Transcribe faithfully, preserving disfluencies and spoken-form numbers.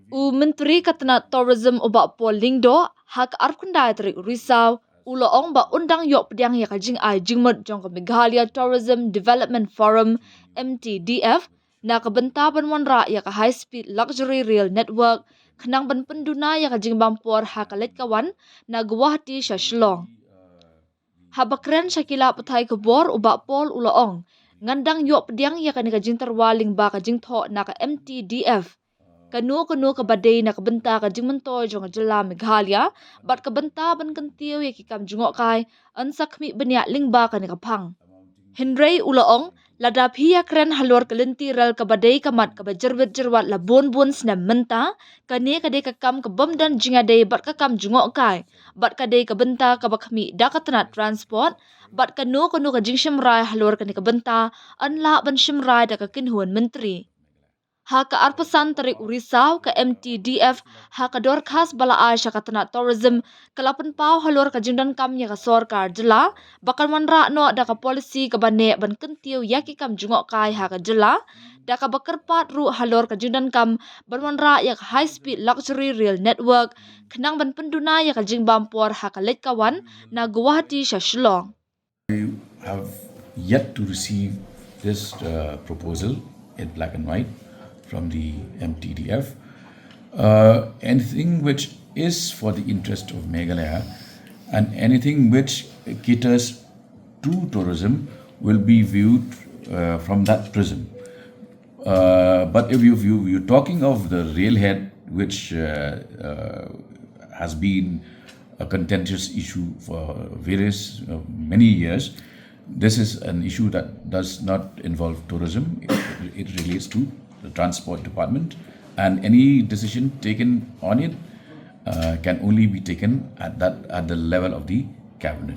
U Myntri ka tnat Tourism u Bah Paul Lyngdoh, ha ka arphew khyndai tarik u Risaw, u la ong ba un dang ïoh pdiang ïa ka jingai jingmut jong ka Meghalaya Tourism Development Forum, M T D F, na ka bynta ban wanrah ïa ka High Speed Luxury Rail Network, khnang ban pynduna ïa ka jingbam por ha ka leit ka wan na Guwahati sha Shillong. Haba kren sha ki lad pathai khubor, u Bah Paul u la ong, ngan dang ïoh pdiang ïa kane ka jingtyrwa lyngba ka jingthoh na ka M T D F. Kano kano kaba dei na ka bynta ka jingmyntoi jong ka jylla Meghalaya bad ka bynta ban kyntiew ïa ki kam jngohkai, yn sa khmih bniah lyngba kane ka phang. Hynrei u la ong, lada phi ïa kren halor ka lynti rel kaba dei ka mat kaba jyrwit jyrwat la bun bun snem mynta, kane ka dei ka kam ka bym don jingïadei bad ka kam jngohkai, bad ka dei ka bynta kaba khmih da ka tnat Transport, bad kano kano ka jingshim rai halor kane ka bynta yn lah ban shim rai da ka kynhun myntri. Ha ka arphew san tarik u Risaw, ka M T D F, ha ka dorkhas ba la ai sha ka tnat Tourism, ka la pynpaw halor ka jingdonkam ïa ka sorkar jylla ba kan wanrah noh da ka policy kaba neh ban kyntiew ïa ki kam jngohkai ha ka jylla, da kaba kyrpad ruh halor ka jingdonkam ban wanrah ïa ka High Speed Luxury Rail Network, khnang ban pynduna ïa ka jingbam por ha ka leit ka wan na Guwahati sha Shillong. We have yet to receive this uh, proposal in black and white from the M T D F. Uh, anything which is for the interest of Meghalaya and anything which caters to tourism will be viewed uh, from that prism. Uh, but if you, you, you're talking of the railhead, which uh, uh, has been a contentious issue for various, uh, many years, this is an issue that does not involve tourism. It, it relates to the transport department, and any decision taken on it uh, can only be taken at that, at the level of the cabinet.